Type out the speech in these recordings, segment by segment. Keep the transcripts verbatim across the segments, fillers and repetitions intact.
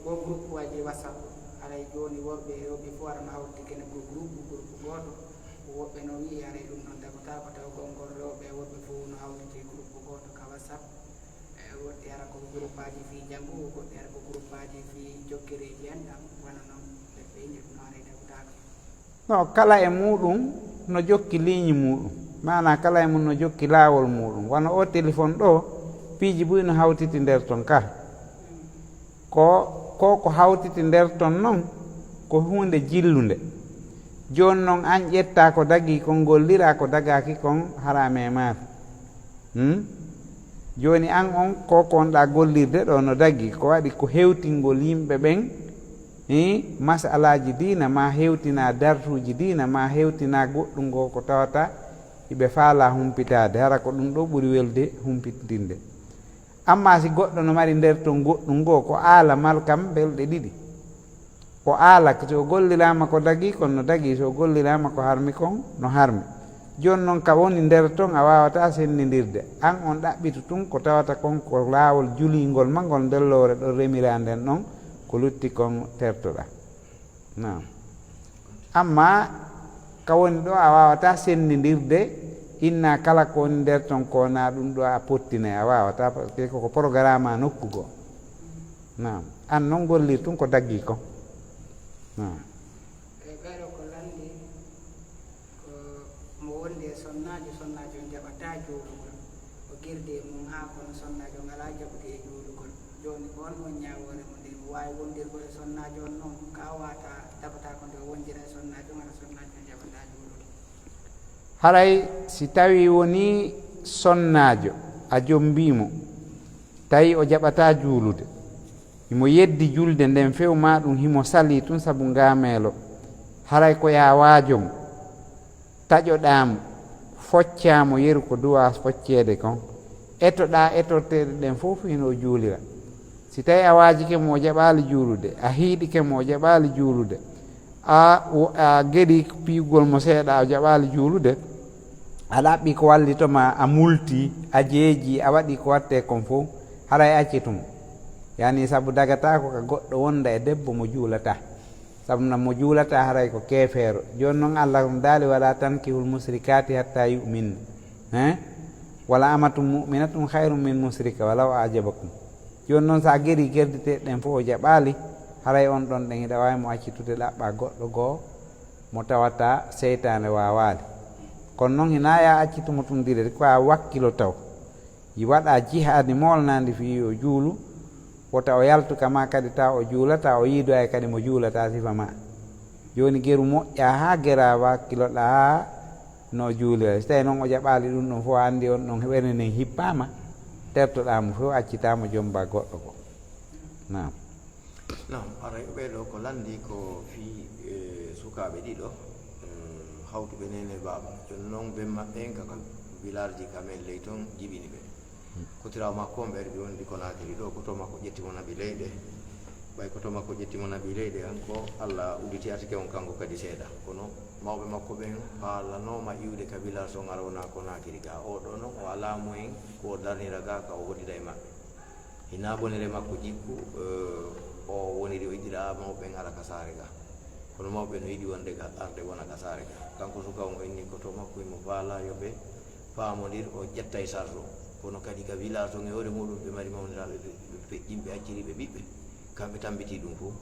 Ko groupe aji WhatsApp, haray jooni worɓe e rewɓe fof ara no hawti kene ko groupe, groupe gooto. Woɓɓe noon wi'i haray ɗum noon dagotaako, taw ko ngol rewɓe e worɓe fof no hawti e groupe gooto ka WhatsApp. E woɗɗi ara ko groupe aji fii janngu, woɗɗi ara ko groupe aji fii jokkireeji en ɗam, wano noon ɓe ɓe indi ɗum no haray dagotaako. No kala e muuɗum no jokki liiñi muuɗum, maanaa kala e mum no jokki laawol muuɗum. Wano oo telefon ɗoo, piiji buy no hawtiti nder ton ka. Ko, ko, ko hawtiti nder ton non, ko huunde jillunde. Jooni non an ƴettaa ko dagii kon, ngolliraa ko dagaaki kon, hara a memaaki. Hmm? Jooni an on, ko konɗaa gollirde ɗoo no dagii, ko waɗi ko hewtingol yimɓe ɓen, eh, masalaaji diina, maa hewtinaa darsuuji diina, maa hewtinaa goɗɗum ngoo ko tawata hiɓe faalaa humpitaade, hara ko ɗum ɗoo ɓuri welde humpitinde. Ammaa si goɗɗo no mari nder ton goɗɗum ngoo, ko aala malkam belɗe ɗiɗi. O aala, so o golliraama ko dagii kon no dagii, so o golliraama ko harmi kon no harmi. Jooni non ka woni nder ton a waawataa senndindirde. An on ɗaɓɓitu tun ko tawata kon ko laawol juliingol ma ngol ndellowre ɗon remiraa nden ɗon, ko lutti kon tertoɗaa. Naam. Ammaa ka woni ɗoo a waawataa senndindirde, inna kala ko woni nder ton ko na ɗum ɗoo a pottinay, a waawataa, parce que koko programme a nokku goo. Naam. An non gollir tun ko daggi kon. Naam. E ɓeeɗo ko lanndi ko mo wondi e sonnaajo, sonnaajo on jaɓataa juulugol. O girdi e mum haa kono sonnaajo on alaa jaɓude e juulugol. Jooni ko on woni ñaawoore mo nde mo waawi wondirgol e sonnaajo on non, ka o waata jaɓataa ko nde o wondira e sonnaajo on, hara sonnaajo on jaɓataa juulugol. Haray si tawii wonii sonnaajo a jombii mo, tawi o jaɓataa juulude, himo yeddi julde nden few maa ɗum himo salii tun sabu ngaameelo, haray ko yaa waajo mo, taƴoɗaa mo, foccaa mo yeru ko duwaa focceede kon, etoɗaa etorteeɗe ɗen fow hino juulira. Si tawii a waajike mo o jaɓaali juulude, a hiiɗike mo o jaɓaali juulude, a, a geɗi piyugol mo seeɗa, a jaɓaali juulude, a ɗaɓɓi ko wallito ma, a multi, a jeeji, a waɗi ko wattee kon fow, haray accitu mo. Yani sabu dagataako ka goɗɗo wonda e debbo mo juulataa. Sabu na mo juulataa haray ko keefeero. Jooni non Allah ɗum daali, "Wala tankihul musrikaati hatta yu'min." Hein? "Wala amatun mu'minatun khayrun min musrika walaw a'jabakum." Jooni non, so a geri gerditeeɗe ɗen fof o jaɓaali, haray on ɗon ɗen hiɗa waawi mo accitude, ɗaɓɓa goɗɗo goo mo tawata seytaane waawaali. Kono non, hinaa yo a accitu mo tun direct, ko a wakkilo taw. Yi waɗa jihaadi moolnaandi fii yo juulu, wota o yaltu kama kadi taw o juulataa, o yiidoya kadi mo juulataa sifa ma. Jooni geru moƴƴa haa geraa wakkiloɗaa haa no o juulira. Si tawii non o jaɓaali ɗum ɗon fof, a anndi on ɗon ɓernde nden hippaama, tertoɗaa mo fof, accitaa mo, jombaa goɗɗo ko. Naam. Naam, aray ɓee ɗoo ko lanndi ko fii, eh, sukaaɓe ɗiɗo, eh, hawtuɓe neene e baaba. Jooni non ben maɓɓe en ka, ka village ji ka men ley ton jibini ɓe. Kotirawo makko on ɓe ari ɓe wondi Konaakiri ɗoo, koto makko ƴetti mo naɓi leyɗe. Ɓay koto makko ƴetti mo naɓi leyɗe, kanko Allah udditi atike on kanko kadi seeɗa. Kono mawɓe makko ɓen faalanooma iwde ka village on ara wona Konaakiri ga. Oo ɗoo non o alaa moyen ko o darnira ga ka o hoddida e maɓɓe. Hinaa bonere makko jikku, eh, o woniri o yiɗira mawɓe ɓen ara ka saare ga. Kono mawɓe no yiɗi wonde ga, arde wona ka saare ga. Kanko suka on o inni koto makko himo faala yo ɓe faamondir, o ƴetta e sarto. Kono kadi ka village on e hoore muɗum ɓe mari mawniraaɓe, ɓe, ɓe feƴƴin, ɓe acciri ɓe ɓiɓɓe. Kamɓe tambiti ɗum fof.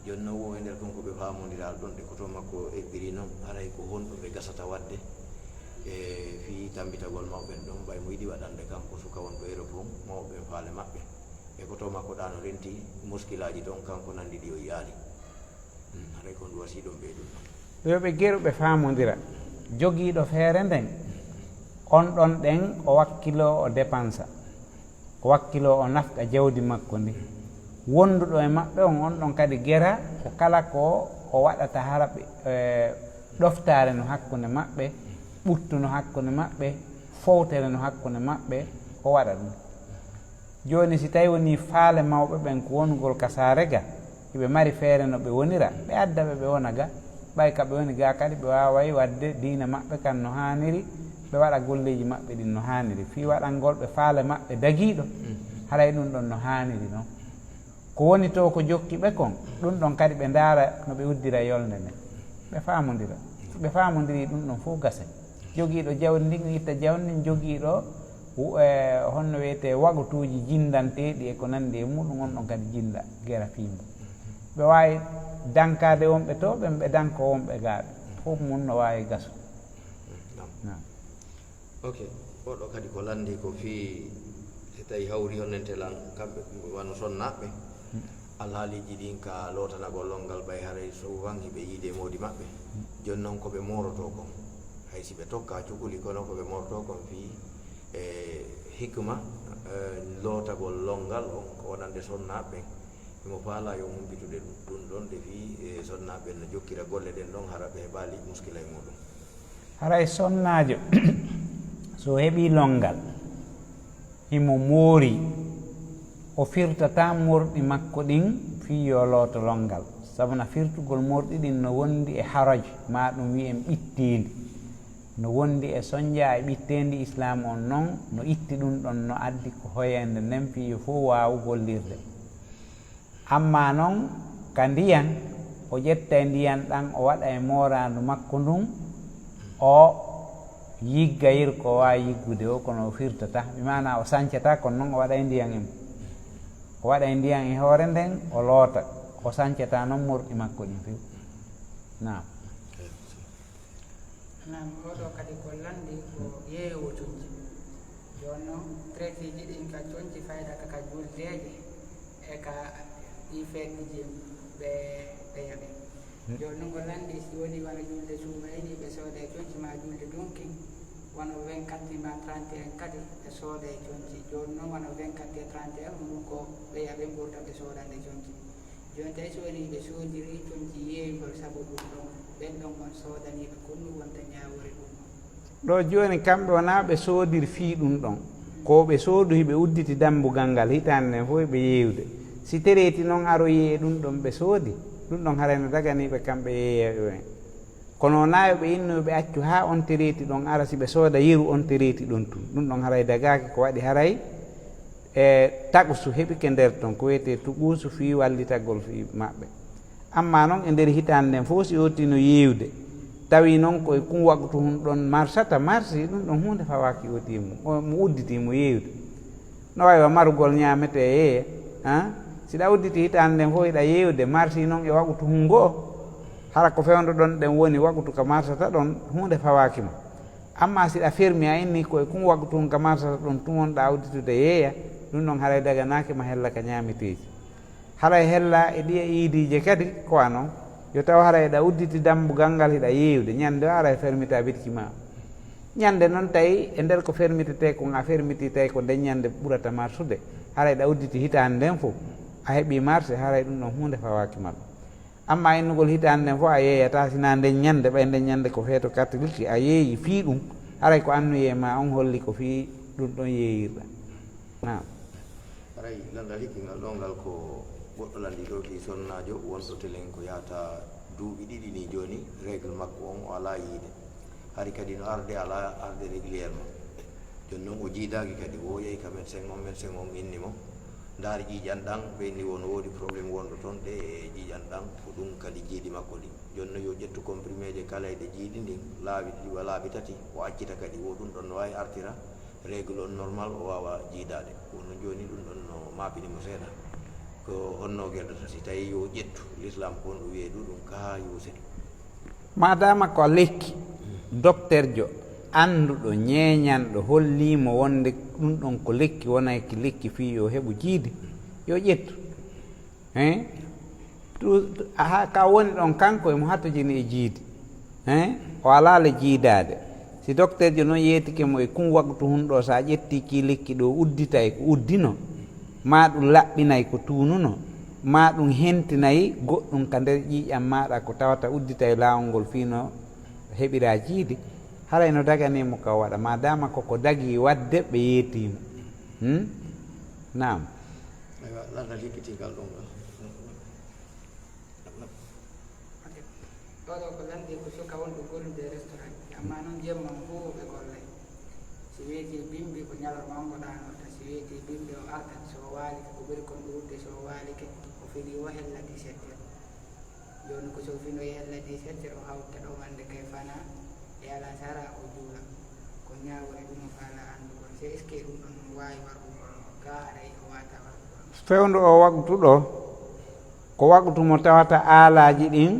Jooni non wo e nder kon ko ɓe faamondiral ɗon, de koto makko eɓɓiri non, haray ko honɗum ɓe gasata waɗde e fii tambitagol mawɓe ɓen ɗon, ɓay mo yiɗi waɗande kanko suka wonɗo Europe on, mawɓe ɓen faale maɓɓe. E koto makko ɗaa no renti muskilaaji ɗon, kanko nanndi ɗi o yi'aali. Hmm, haray ko ndu wasii ɗon ɓeyduɗo. Yo ɓe geru ɓe faamondira. Jogiiɗo feere nden, on ɗon ɗen o wakkiloo o depansa. O wakkiloo o nafqa jawdi makko ndin. Wonduɗo e maɓɓe on, on ɗon kadi gera ko kala ko o waɗata hara ɓe, eh, ɗoftaare no hakkunde maɓɓe, ɓuttu no hakkunde maɓɓe, fowtere no hakkunde maɓɓe, o waɗa ɗum. Jooni, si tawi wonii faale mawɓe ɓen ko wonugol ka saare ga, hiɓe mari feere no ɓe wonira, ɓe adda ɓe, ɓe wona ga. Ɓay ka ɓe woni ga kadi, ɓe waaway waɗde diina maɓɓe kan no haaniri, ɓe waɗa golleeji maɓɓe ɗin no haaniri. Fii waɗangol ɓe faale maɓɓe dagiiɗo, haray ɗum ɗon no haaniri non. Ko woni to ko jokki ɓe kon, ɗum ɗon kadi ɓe ndaara no ɓe uddira yolnde nden. Ɓe faamondira. So ɓe faamondiri ɗum ɗon fof gasa. Jogiiɗo jawdi ndin itta jawdi ndin, jogiiɗo wu-, e, honno wiyetee, wagutuuji jinndanteeɗi e ko nanndi e muuɗum, on ɗon kadi jinnda gera fiinda. Ɓe waawi dankaade wonɓe to ɓen, ɓe danko wonɓe gaa ɓe. Fof mum no waawi gasu. Naam. Ok, oɗo kadi ko lanndi ko fii, si tawi hawri honnente lan, kamɓe wano sonnaaɓe, alhaaliiji ɗin ka lootanagol lonngal, ɓay haray souvent hiɓe yiide e moodi maɓɓe. Jooni non ko ɓe moorotoo kon, hay si ɓe tokka cukuli, kono ko ɓe moorotoo kon fii e hikma, e, lootagol lonngal on ko wonande sonnaaɓe ɓen. Himo faalaa yo humpitude ɗum, ɗum ɗon, de fii e sonnaaɓe ɓen no jokkira golle ɗen ɗon, hara ɓe heɓaali muskila e muuɗum. Haray sonnaajo, so heɓii lonngal, himo moori, o firtataa morɗi makko ɗin fii yo looto lonngal. Sabu na firtugol morɗi ɗin no wondi e haraj, maa ɗum wi'en ɓitteendi. No wondi e sonnja e ɓitteendi. Islaam on non, no itti ɗum ɗon, no addi ko hoyeende nden fii yo fow waawu gollirde. Ammaa non ka ndiyan, o ƴettay ndiyan ɗan, o waɗa e mooraandu makko ndun, o yigga yeru ko o waawi yiggude o, kono o firtataa. Bi maanaa o sancataa, kono non o waɗay ndiyan e mum. O waɗay ndiyan e hoore nden, o loota. O sancataa non morɗi makko ɗin few. Naam. Naam, oɗo kadi ko lanndi ko yeeyoowo conci. Jooni non, traiteeji ɗin ka conci fayda ka, ka juldeeje e ka ɗi feetiji ɓe, ɓe yaɓe. Jooni non ko lanndi si woni wano julde suumayni ɓe sooda e conci, maa julde dunkin, wano vingt-quatre maa trente et un kadi ɓe sooda e conci. Jooni non wano vingt-quatre e trente et un, ɗum ko ɓe yaɓe ɓurda ɓe soodande conci. Jooni tawi so wonii ɓe soodiri conci yeeyugol sabu ɗum ɗon, ɓen ɗon on soodaniiɓe konnu wonta ñaawoore ɗum ɗon. Ɗo jooni kamɓe wonaa ɓe soodiri fii ɗum ɗon. Ko ɓe soodu hiɓe udditi dambugal ngal hitaande nden fof hiɓe yeeyude. Si tereeti non aroyii e ɗum ɗon ɓe soodi, ɗum ɗon haray no daganii ɓe kamɓe yeeyooɓe ɓen. Kono wonaa yo ɓe inno yo ɓe accu haa on tereeti ɗon ara, si ɓe sooda yeru on tereeti ɗon tun. Ɗum ɗon haray dagaaki, ko waɗi haray e taqusu heɓike nder ton, ko wiyetee tuqusu fii wallitagol fii maɓɓe. Ammaa non e nder hitaande nden fof si ooti no yeeyude, tawi non ko e kun waqtu hun ɗon marsata, marsi, ɗum ɗon huunde fawaaki ooti e mum, o, mo udditi mo yeeyude. No wayi wa marugol ñaametee yeeya, ha? Si ɗa udditi hitaande nden fof hiɗa yeeyude, marsi non e waqtu hun goo, hara ko fewndo ɗon ɗen woni waqtu ka marsata ɗon, huunde fawaaki ma. Ammaa si ɗa fermi a inni ko e kun waqtu hun ka marsata ɗon tun wonɗa udditude yeeya, ɗum ɗon haray daganaaki ma hella ka ñaameteeji. Haray hella e ɗiya iidiije kadi ko a non, yo taw haray eɗa udditi dambugal ngal hiɗa yeeyude, ñande o ara e fermita bitki ma. Ñande non tawi e nder ko fermitetee kon a fermiti tawi ko nden ñande ɓurata marsude, haray ɗa udditi hitaande nden fof a heɓii marse, haray ɗum ɗon huunde fawaaki ma ɗum. Ammaa innugol hitaande nden fof a yeeyataa, sinaa nden ñande, ɓay nden ñande ko feeto katiliki a yeeyi fii ɗum, haray ko annuyee ma on holli ko fii ɗum ɗon yeeyirɗa. Naam. Haray lanndal hikkingal ɗoo ngal ko goɗɗo lanndii ɗoo fii sonnaajo wonɗo telen ko yahata duuɓi ɗiɗi nii jooni, règle makko on o alaa yiide. Hari kadi no arde alaa arde régulièrement. Jooni non o jiidaaki kadi, o yahi ka médecin on, médecin on inni mo, ndaari ƴiiƴan ɗan, ɓe inni wo no woodi problème wonɗo ton de e ƴiiƴan ɗan, ko ɗum kadi jiidi makko ɗin. Jooni non yo ƴettu comprimé je kala e ɗe jiidi ndin, laabi ɗiɗi wa laabi tati, o accita kadi, wo ɗum ɗon no waawi artira règle on normal, o waawa jiidaade. Kono jooni ɗum ɗon no maapini mo seeɗa. Ko honno gerdata si tawi yo ƴettu, l'islam ko honɗum wi'e ɗum, ɗum ka yo seeɗa. Maadaama ko lekki, dokterjo annduɗo, ñeeñanɗo, hollii mo wonde ɗum ɗon ko lekki, wonayki lekki fii yo heɓu jiidi, yo ƴettu. Hein? Tu-, tu-, aha, ka woni ɗon, kanko emo hatojini e jiidi. Hein? O alaa le jiidaade. Si dokterjo non yeetike mo e kun waqtu hun ɗoo, so a ƴettii kii lekki ɗoo, udditay ko uddino, maa ɗum laɓɓinay ko tuununo, maa ɗum hentinay goɗɗum ka nder ƴiiƴam maaɗa ko tawata udditay laawol ngol fii no heɓiraa jiidi, haray no daganii mo ka o waɗa, maadaama ko ko dagii waɗde ɓe yeetii mo. Hmm? Naam. Aywa, lanndal hikkitingal ɗon ngal. Ok. Oɗo ko lanndi ko suka wonɗo gollude e restaurant, amma noon jemma on fof ɓe gollay. Si weetii bimbi ko ñalorma on ko ɗaanorta, si weetii bimbi o artat, so o waalike ko ɓuri kon ɗuuɗde, so o waalike Fini o hella dix-sept heures. Jooni ko so finoyi hella dix-sept heures, o hawta ɗo hannde kay fana e alasara o juula. Ko ñaawo e ɗum o faala anndugol. Se est-ce que ɗum ɗon no waawi warugol no gaa haray o waata warugol? Fewndo o waqtu ɗo, ko waqtu mo tawata aalaaji ɗin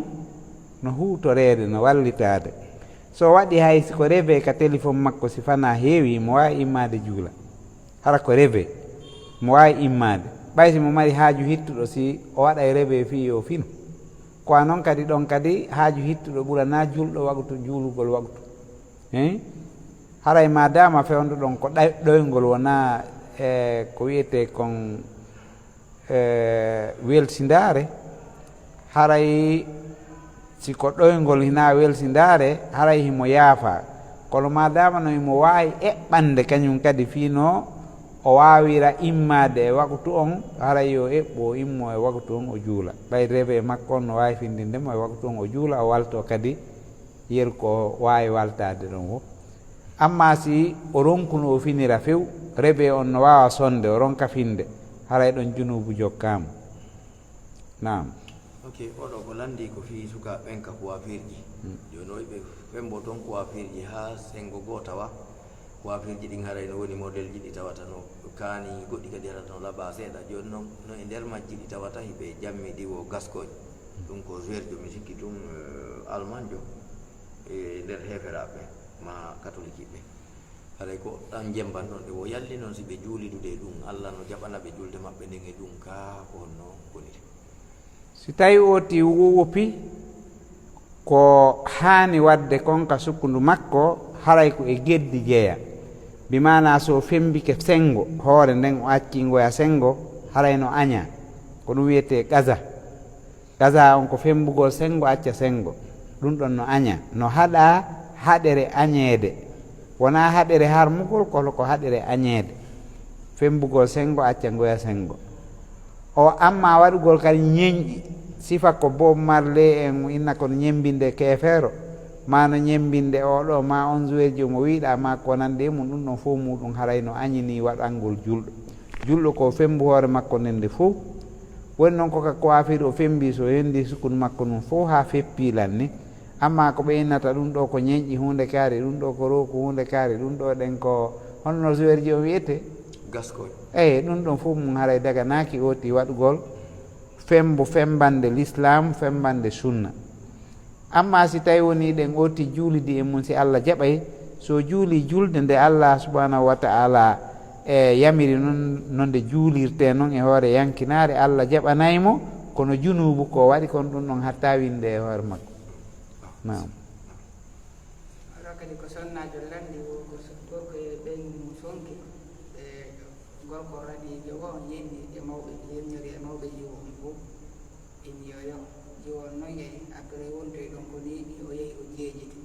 no huutoreede, no wallitaade. So waɗi hay si ko reve ka telefon makko, si fana heewi, mo waawi immaade juula. Hara ko reve, mo waawi immaade. Ɓay si mo mari haaju hittuɗo, si o waɗay reve fii yo finu. Ko a non kadi ɗon kadi haaju hittuɗo ɓura na julɗo waqtu, juulugol waqtu. Hein? Haray ma dama fewndo ɗon ko ɗay-, ɗoyngol wona, e, ko wiyetee kon, e, welsindaare. Haray si ko ɗoyngol hina welsindaare, haray himo yaafa. Kono ma dama no himo waawi eɓɓande kañum kadi fino o waawira immaade e waqtu on, haray yo eɓɓo o immo e waqtu on o juula. Ɓay reve makko on no waawi findinde mo e waqtu on o juula, o walto kadi yeru ko waawi waltaade ɗon wo. Amma si o ronkuno o finira few, reve on no waawa sonde, o ronka finde, haray ɗon junuubu jokkaama. Naam. Ok, oɗo ko lanndi ko fii sukaaɓe ɓen ka kuwafirji. Hmm. Jooni o ɓe fembo ton kuwafirji haa senngo goo tawa. Kuwafirji ɗin haray no woni modelji ɗi tawata no kaani, goɗɗi kadi haray no laɓaa seeɗa. Jooni non no e nder majji ɗi tawata hiɓe jammi ɗi wo gaskooji. Ɗum ko Sergio, mi sikki tun, eh, Almanjo e nder heeferaaɓe ma katolikiiɓe. Haray ko ɗan jemban ɗon ɗe wo yalli non si ɓe juulidude e ɗum, Alla no jaɓana ɓe julde maɓɓe nden e ɗum, kaa ko honno woniri? Si tawi o ti wo-, woppi ko haani waɗde kon ka sukkundu makko, haray ko e geddi jeya. Bi maanaa so o fembike senngo, hoore nden o acci ngoya senngo, haray no aña. Ko ɗum wiyetee qaza. Qaza on ko fembugol senngo, acca senngo. Ɗum ɗon no aña. No haɗa haɗere añeede. Wonaa haɗere harmugol, kono ko haɗere añeede. Fembugol senngo, acca ngoya senngo. O amma waɗugol kadi ñenƴi, sifa ko Bob Marley en inna kono ñembinde keefeero, ma no ñembinde oɗo, ma on joueur ji omo wiɗa, ma ko nandi e mum, ɗum ɗon fof muɗum haray no añini waɗangol julɗo. Julɗo ko fembu hoore makko nden nde fof. Woni noon ko ka coiffure o fembi, so hendi sukkundu makko ndun fof haa feppi lanni. Amma ko ɓe innata ɗum ɗo ko ñenƴi huunde kaari, ɗum ɗo ko rooku huunde kaari, ɗum ɗo ɗen ko honno joueur ji o wiyete? Gaskooji. Eyi, ɗum ɗon fof mum haray daganaaki oti waɗugol fembo fembande l'islam, fembande sunna. Amma si tawi woni ɗen oti juulidi e mum, si Allah jaɓay, so juuli julde nde Allah subhanahu wa ta'ala e yamiri non, no nde juulirte non e hoore yankinaare, Allah jaɓanay mo, kono junuubu ko waɗi kon ɗum ɗon hatta winde e hoore makko. Naam. Oɗo kadi ko sonnaajo lanndi wo ko so-, gorko e ɓeyngu mum sonki, e gorko raɗi jogo on yenni e mawɓe, yennori e mawɓe jiwo on fof. Inni yo yoh, jiwo on noon yehi, après wontoyi ɗon ko neeɓi, o yehi o jeejiti.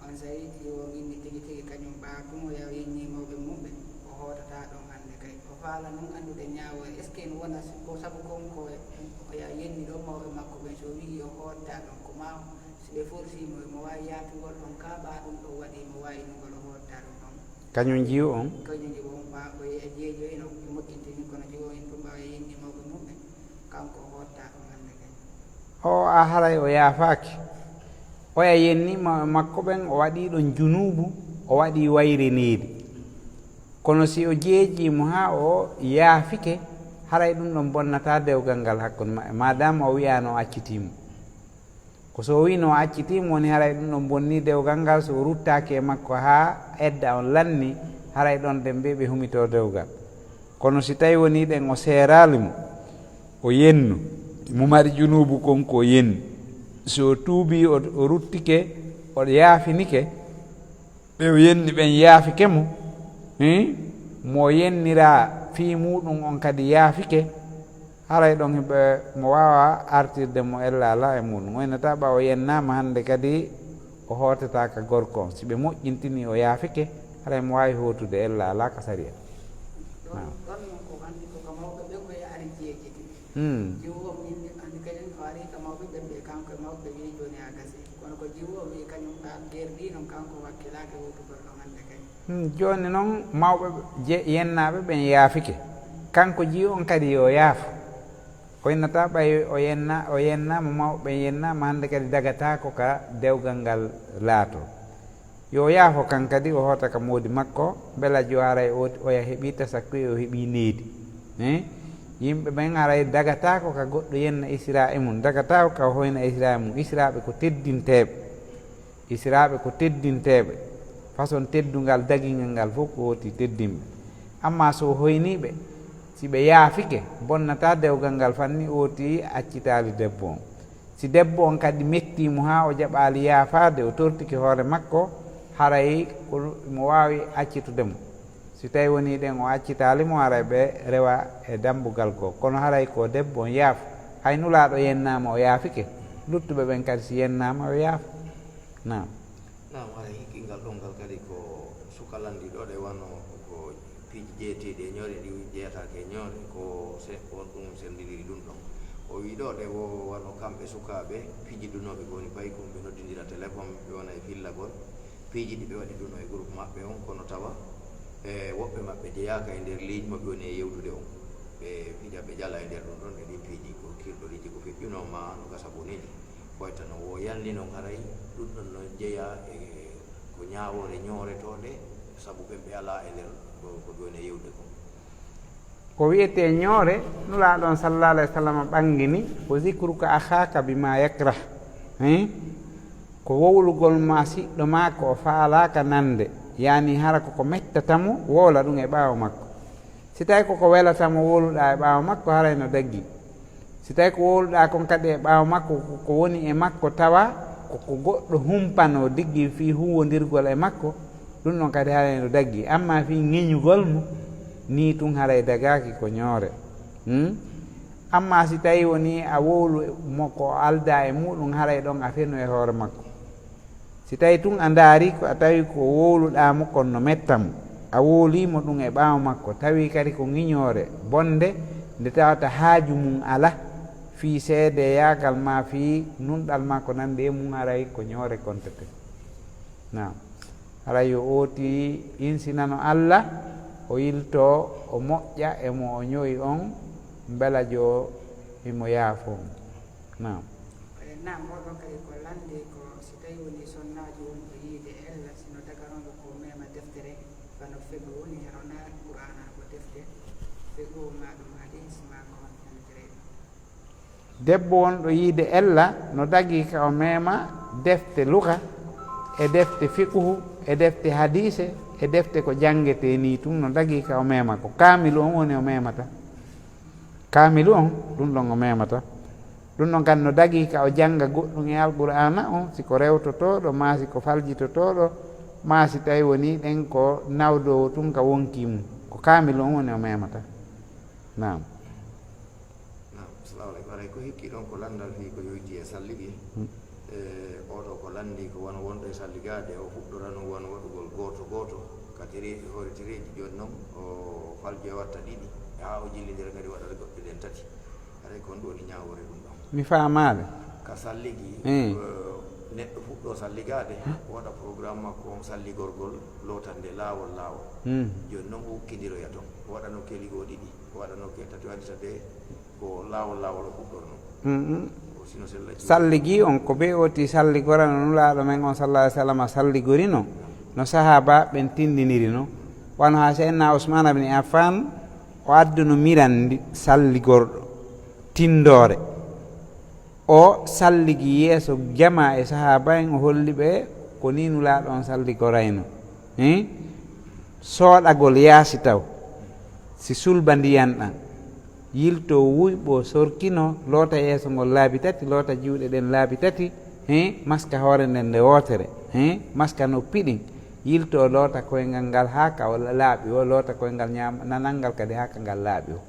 On saa'i jiwo on inni tigi tigi kañum ɓaa tun o yaha o yenni mawɓe mum ɓen, o hootataa ɗon hannde kay. O faala noon anndude ñaawo e est-ce que no wona si ko sabu kon ko o yaha yenni ɗon mawɓe makko ɓen, so wi'i o hootataa ɗon ko maa si ɓe forsii mo, mo waawi yaatugol ɗon kaa ɓaa ɗum ɗon waɗi mo waayinugol o hootataa ɗum ɗon. Kañum jiwo on? Kañum jiwo on ɓaa o yehi o jeejoyi no ɓe moƴƴintini kono jiwo on en tun ɓaa o yenni mawɓe mum ɓen, kanko o hootataa ɗon hannde kay. O a haray o yaafaaki. Oya yenni ma-, makko ɓen, o waɗi ɗon junuubu, o waɗi wayre needi. Kono si o jeeji mo haa o yaafike, haray ɗum ɗon bonnataa dewgal ngal hakkunde maɓɓe, maadaama o wi'aano o accitii mo. Ko so o wi'no o accitii mo, woni haray ɗum ɗon bonni dewgal ngal, so o ruttaaki e makko haa edda on lanni, haray ɗon ɗen ɓe ɓe humitoo dewgal. Kono si tawi woni ɗen o seeraali mo, o yennu, mo mari junuubu kon ko o yenni. Si o tuubii, o, o ruttike, o yaafinike, ɓe o yenni ɓen yaafike mo, hii, mo o yenniraa fii muuɗum on kadi yaafike, haray ɗon hiɓe mo waawa artirde mo ella alaa e muuɗum. O yennataa ɓa o yennaama hannde kadi o hootataa ka gorko on. Si ɓe moƴƴintinii o yaafike, haray mo waawi hootude ella alaa ka sariya. Ɗon, naam. Ɗon non ko anndi ko ka mawɓe ɓen o yaari jeejiti. Hmm. Jiwo o min anndi kañum o ari ka mawɓe ɓen ɓe kanko e mawɓe ɓe wi'i jooni a gasi. Kono ko jiwo o wi'i kañum ka gerdi non kanko wakkilaaki hootugol ɗon hannde kay. Hmm, jooni non mawɓe je-, yennaaɓe ɓen yaafike. Kanko jiwo on kadi yo yaafo. Hoynata ɓay o yenna, o yennaama, mawɓe ɓen yennaama, hannde kadi dagataako ka dewgal ngal laato. Yo o yaafo kan kadi, o hoota ka moodi makko, mbela jo haray o, oya heɓii tasakkuye, o heɓii needi. Eh? Yimɓe ɓen haray dagataako ka goɗɗo yenna isra e mum, dagataako ka o hoyna isra e mum. Israaɓe ko teddinteeɓe. Israaɓe ko teddinteeɓe. Façon teddungal dagingal ngal fof ko hooti teddinɓe. Amma so o hoynii ɓe, si ɓe yaafike, bonnataa dewgal ngal fanni, hooti accitaali debbo on. Si debbo on kadi mettii mo haa o jaɓaali yaafaade, o tortike hoore makko, haray ko mo waawi accitude mo. Si tawi wonii ɗen o accitaali mo, haray ɓe rewa e dambugal goo. Kono haray ko debbo on yaafo. Hay Nulaaɗo yennaama o yaafike, luttuɓe ɓen kadi si yennaama yo yaafo. Naam. Naam, haray hikkingal ɗon ngal kadi ko suka lanndii ɗoo ɗe wano ko piiji jeyeteeɗi e ñoore ɗi jeyataake e ñoore, ko se-, on ɗum senndindiri ɗum ɗon. O wii ɗoo ɗe wo wano kamɓe sukaaɓe pijidunooɓe ko woni paykun, ɓe noddindira téléphone, ɓe wona e fillagol. Piiji ɗi ɓe waɗi ɗum ɗo e groupe maɓɓe on, kono tawa e woɓɓe maɓɓe jeyaaka e nder liiñ mo ɓe woni e yewtude on. Ɓe pija, ɓe jala e nder ɗum ɗon e ɗin piiji ko kirɗoriiji ko feƴƴunoo ma no gasa boniiji. Koyta no wo yalni non haray ɗum ɗon no jeyaa e ko ñaawoore ñooretoo nde, sabu ɓen ɓe alaa e nder ko, ko ɓe woni e yewtude kon. Ko wiyetee ñoore, Nulaaɗo on sallallahu alayhi wa sallam ɓangini, "Wa zikruka akhaaka bima yakrah." Hein? Ko wowlugol ma siɗɗo ma ko o faalaaka nande, yaani hara ko ko mettata mo, wowla ɗum e ɓaawo makko. Si tawi ko ko welata mo wowluɗaa e ɓaawo makko, haray no daggi. Si tawi ko wowluɗaa kon kadi e ɓaawo makko, ko, ko woni e makko tawa ko, ko goɗɗo humpanoo diggi fii huuwondirgol e makko, ɗum ɗon kadi haray no daggi. Amma fii ŋeñugol mo, nii tun haray dagaaki ko ñoore. Hmm? Amma si tawi woni a wowlu mo ko o aldaa e muɗum, haray ɗon a fenu e hoore makko. Si tawi tun a ndaari ko a tawi ko wowluɗaa mo kon no metta mo, a wowlii mo ɗum e ɓaawo makko, tawi kadi ko ŋiñoore bonde nde tawata haaju mum ala fii seedeyaagal ma, fii nunɗal ma ko nanndi e mum, haray ko ñoore kontete. Naam. Haray yo ooti insinano Alla, o yiltoo, o moƴƴa e mo o ño'i on, mbela jo himo yaafoo mo. Naam. E, naam, oɗo kadi ko lanndi ko si tawi woni sonnaajo wonɗo yiide ella, sino dagarongo ko mema deftere, bano fiqhu woni, heno na Qur'aana ko defte, fiqhu ma ɗum hadis ma ko honto yontere. Debbo wonɗo yiide ella no dagii ka o mema defte luga, e defte fiqhu, e defte hadise, e defte ko janngetee nii tun, no dagii ka o mema, ko kaamilu on woni o memata. Kaamilu on, ɗum ɗon o memata. Ɗum ɗon kan no dagii ka o jannga goɗɗum e Alqur'aana on, si ko rewtotooɗo, maa si ko faljitotooɗo, maa si tawi wonii ɗen ko nawdoowo tun ka wonkii mum. Ko kaamilu on woni o memata. Naam. Naam, salamu aleykum. Haray ko hikki ɗon ko lanndal fii ko yowitii e salligi. Hmm. E, oɗo ko lanndii ko wano wonɗo e salligaade, o fuɗɗorano wano waɗugol gooto gooto ka tereeji, hoore tereeji. Jooni non, o faljo e watta ɗiɗi, haa o jillindira kadi waɗata goɗɗe ɗen tati. Haray ko honɗum woni ñaawoore ɗum ɗon? Mi faamaali. Ka salligi, eh, neɗɗo fuɗɗoo salligaade, waɗa programme makko on salligorgol, lootande laawol laawol. Hmm. Jooni non o ukkindiroya ton. O waɗa nokkeli goo ɗiɗi, o waɗa nokkeli tati, o addita de ko laawol laawol o fuɗɗornoo. Mm-mm. O sino sella juuɗe. Salligi on ko be oti salligorano Nulaaɗo men on sallallahu alaihi wasallam salligorino, no sahaaba ɓen tindinirino. Wano haa Seydina Usmaan bin Affan, o adduno mirandi salligorɗo tindoore. O salligi yeeso jamaa e sahaaba en, o holli ɓe ko nii Nulaaɗo on salligorayno. Hein? Sooɗagol yaasi taw, si sulba ndiyan ɗan, yiltoo wuyɓoo sorkinoo, loota yeeso ngol laabi tati, loota juuɗe ɗen laabi tati, hein? Maska hoore nden nde wootere, hein? Maska noppi ɗin, yiltoo loota koyngal ngal haa ka o laaɓi o, loota koyngal ñaam-, nanal ngal kadi haa ka ngal laaɓi o.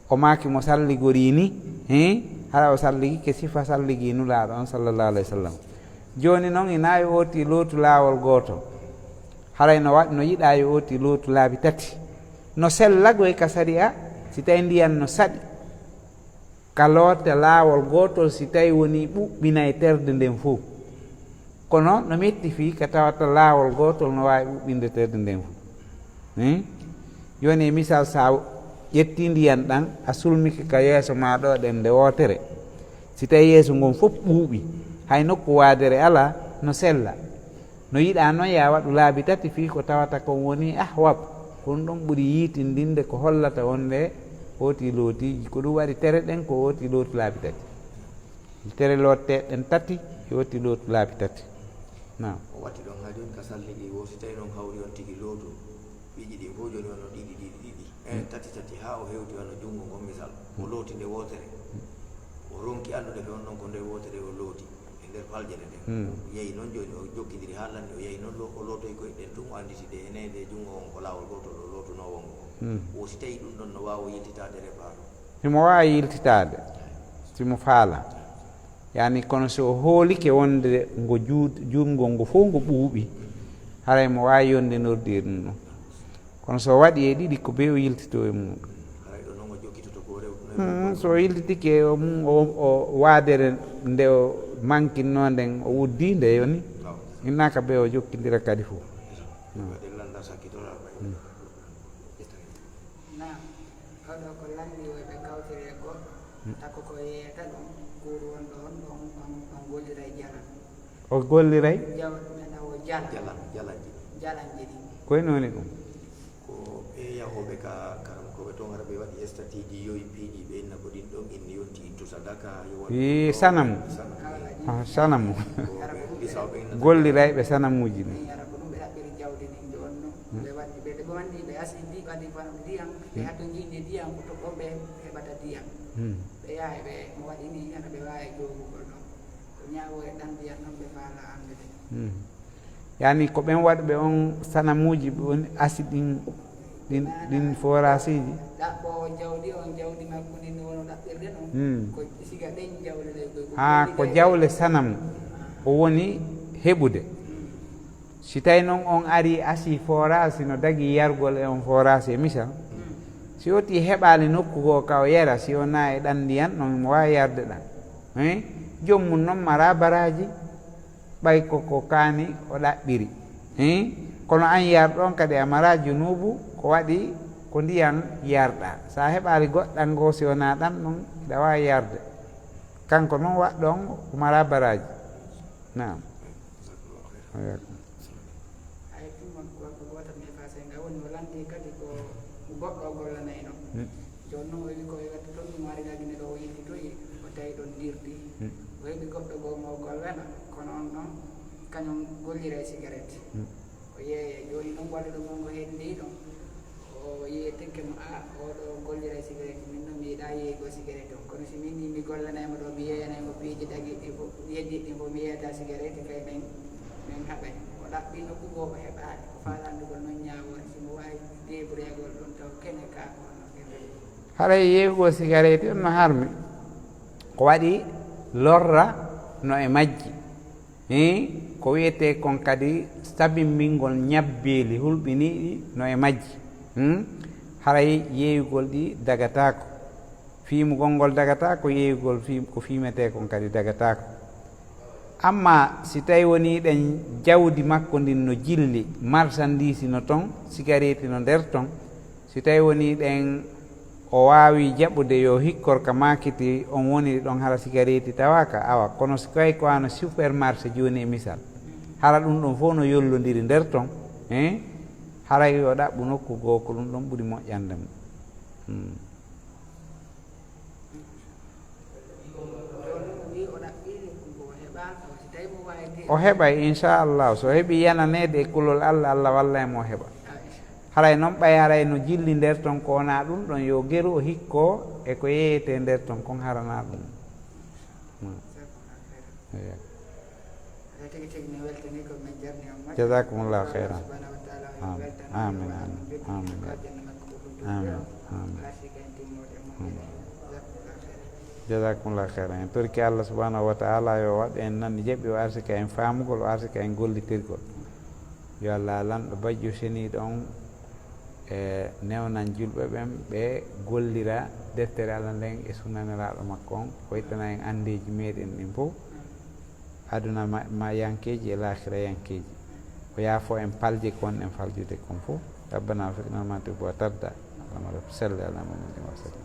O maaki mo salligorii ni, hii, hara o salligike sifa salligi Nulaaɗo on sallallahu alaihi wasallam. Jooni non, ina yo ooti lootu laawol gootol. Haray no wa-, no yiɗaa yo ooti lootu laabi tati. No sella goy ka sariya, si tawi ndiyan no saɗi, ka loota laawol gootol, si tawi wonii ɓuɓɓinay terde nden fow. Kono no metti fii ka tawata laawol gootol no waawi ɓuɓɓinde terde nden fow. Hmm? Jooni e misal, sa, Ƴettii ndiyan ɗan, a sulmike ka yeeso maa ɗoo ɗen nde wootere. Si tawii yeeso ngon fof ɓuuɓi, hay nokku waadere alaa, no sella. No yiɗaa non, yo a waɗu laabi tati fii ko tawata kon wonii ahwat. Ko ɗun ɗon ɓuri yiitindinde ko hollata wonde hooti lootiiji. Ko ɗun waɗi tere ɗen ko hooti looti laabi tati. Tere looteteeɗe ɗen tati, yo hooti lootu laabi tati. Naam. O watti ɗon haa jooni ka salli ɗi, wo si tawii non hawri on tigi lootu piiji ɗin fof jooni on no ɗiɗi, ɗiɗi, ɗiɗi. Eh, tati, tati, haa o hewti wano junngo ngon misal. O looti nde wootere. O ronki anndude ko on non ko nde wootere o looti e nder faljere nden. Hmm. O yehi non jooni o jokkindiri haa lanni o yehi non lo-, o lootoyi koyɗe ɗen tun o annditi ɗe ene nde junngo on ko laawol gootol o lootunoo wonngo on. Hmm. Wo si tawii ɗun ɗon no waawa yiltitaade reparo. Himo waawi yiltitaade, si mo faalaa. Yaani, kono si o hoolike wonde ngo juut-, juutngol ngo fof ngo ɓuuɓi, haray mo waawi yonde nordi e ɗun ɗon. Kono so o waɗi e ɗiɗi, ko bee o yiltitoo e muuɗum. Haray ɗon non o jokkitoto ko rew-, Hmm, so o yiltitike o mum, o, o waadere nde o mankinnoo nden, o uddii nde yoni. Waaw. Innaaka bee o jokkindira kadi fof. Waɗi lannda sakkitora. Hmm. Naam, oɗo ko lanndi woy ɓe kawtiri e goɗɗo, tako ko yeeyata ɗum, kuuru wonɗo on, on, on, on golliray jalan. O golliray? Jaw-, men o jalan. Jalan, jalanji. Jalanji ɗi. Koye nooni ɗum? Ko ɓe yahooɓe ka karamokooɓe toon, hara ɓe waɗi estatiiji yoyi piiji, ɓe inna ko ɗin ɗon inni yonti ittu sadaka, yo waɗu Ii, ɗo sanamu. Sanamu. Haala ɗin. Ah, sanamu. Ko ɓe lisawɓe inna Gollirayɓe sanamuuji ɗin. Ɓe yara ko ɗum ɓe ɗaɓɓiri jawdi ɗin ɗon no. Hmm. Ɓe waɗi, ɓe, ɓe wandi, ɓe asi ndi, ɓadi kono ndiyam, ɓe Hmm. hatto njiɗi ndiyam, ko to ɗon ɓe heɓata ndiyam. Hmm. Ɓe yaha ɓe, mo waɗi ni, hana ɓe waawi joomugol ɗon. Ko ñaawo e ɗan ndiyam ɗon ɓe faala anndude. Hmm. Yaani ko ɓen waɗuɓe on sanamuuji, ɓe woni asi ɗin, ɗin, ɗin forasiiji. Ɗaɓɓoowo jawdi on, jawdi makko ndin no wono ɗaɓɓirde non. Hmm. Ko siga ɗen jawle ɗe, ko, ko Haa, ko golliray jawle ɗen. Sanamu o woni heɓude. Hmm. Si tawi non on ari asi forage, si no dagi yargol e on forage e misal, si o tii heɓaali nokku goo ka o yara, si o naa e ɗan ndiyan, non mo waawi yarde ɗan. Hein? Joom mun non mara baraaji, ɓay ko ko kaani o ɗaɓɓiri. Hein? Kono an yarɗo on kadi a mara junuubu, ko waɗi ko ndiyan yarɗaa. Sa heɓaali goɗɗan goo, si o naa ɗan non, hiɗa waawi yarde. Kanko non waɗɗo on, o mara baraaji. Naam. Wayaakum. Hay tun won gorko gooto mi fasenga woni o lanti kadi ko goɗɗo o gollanayno. Hmm. Jooni non o wi ko o iwata toon ɗum ari lagine ɗo o yiltitoyi o tawi ɗon dirti. Hmm. O heɓi goɗɗo goo mo o gollana kono on ɗon kañum gollira e sigaret. Hmm. O yeeya jooni ɗon golle ɗo gongo heddii ɗon. O yehi tekke mo, "A, oɗo gollira e sigaret, min noon mi yiɗaa yeeygo sigaret on. Kono si min ni mi gollanay mo ɗo, mi yeeyanay mo piiji dagiɗɗi fof, yeddiɗɗi fof, mi yeeyata sigaret, kay min, min haɓay." O ɗaɓɓi nokku goo, o heɓaali. Ko faalaa anndugol noon ñaawoore, si mo waawi deebureegol ɗon taw kene kaa ko honno kene. Haray yeeygo sigaret on no harmi. Ko waɗi lorra no e majji. Hii, ko wi'etee kon kadi stabinbingol ñabbeeli hulɓiniiɗi no e majji. Hmm? Haray yeeyugol ɗi dagataako. Fiimugol ngol dagataako, yeeyugol fiim-, ko fiimetee kon kadi dagataako. Amma si tawi wonii ɗen jawdi makko ndin no jilli, marsandiisi no ton, sigareeti no nder ton, si tawi wonii ɗen o waawi jaɓude yo hikkor ka maakiti on woniri ɗon hara sigareeti tawaaka, awa, kono si kay ko wano supermarché jooni e misal, hara ɗum ɗon fof no yollondiri nder ton, eh? Haray yo ɗaɓɓu nokku goo ko ɗum ɗon ɓuri moƴƴande mo. Hmm. O heɓay, inchallah, so heɓi yananeede e kulol Allah, Allah wallay mo o heɓa. Haray noon ɓay haray no jilli nder ton ko wonaa ɗum ɗon, yo geru o hikko e ko yeeyetee nder ton kon harana ɗum. Hmm. Eeyo. Tigi tigi mi weltanii ko min jarni on moƴƴo. Jazakumullahu khairan. Subhanahu wa ta'ala o Amin. Weltana Amin, on amin, amin. Ko aljanna makko ko ɗum Amin, ɗum amin. Arsika en timmoode e moƴƴere. Amin. Jazakumullahu khairan. Jazakumullahu khairan. En torki Allah subhanahu wa ta'ala yo waɗ en nan jaɓi, o arsika en faamugol, o arsika en gollitirgol. Yo Allah lanɗo bajjo seniiɗo on e newnan julɓe ɓen ɓe gollira deftere Allah nden e sunna Nelaaɗo makko on, o ittana en anndeeji meɗen ɗin fof. Aduna ma, ma yankeeji e laakhira yankeeji. O yaafo en palje ko wonɗen faljude kon fof. Rabbana wafiqna ma tuhibbu wa tarda. Amara Sall, Alaa Mamadou Umar Sall.